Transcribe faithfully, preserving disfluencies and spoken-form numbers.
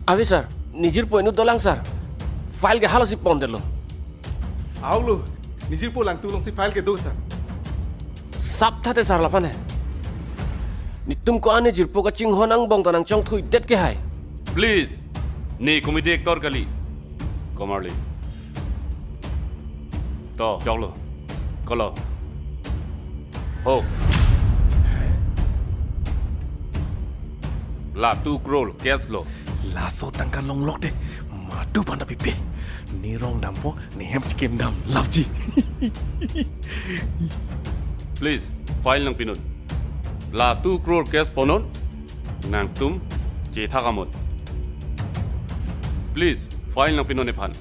Ave sir, nejirpo inut dolang sir. File ke halosi pondetlo. Aolo, nejirpo langtu alongsi file kedo sir. Sap thate sir laphan he. Netum ko-an nejirpo kachinghon angbong ta nangchongthuidet ke hai. Please, ne comedy actor kali. Komarli. To, choklo. Kolo. Ho. La two crore cash lo. Laso tangka longlok de. Madu panda pipe. Ne rong dampo, ne hem chikim dam. Love ji. Please, file nangpinon. La two crore cash ponnon. Nangtum chethak amon. Please, file nangpinon nephan.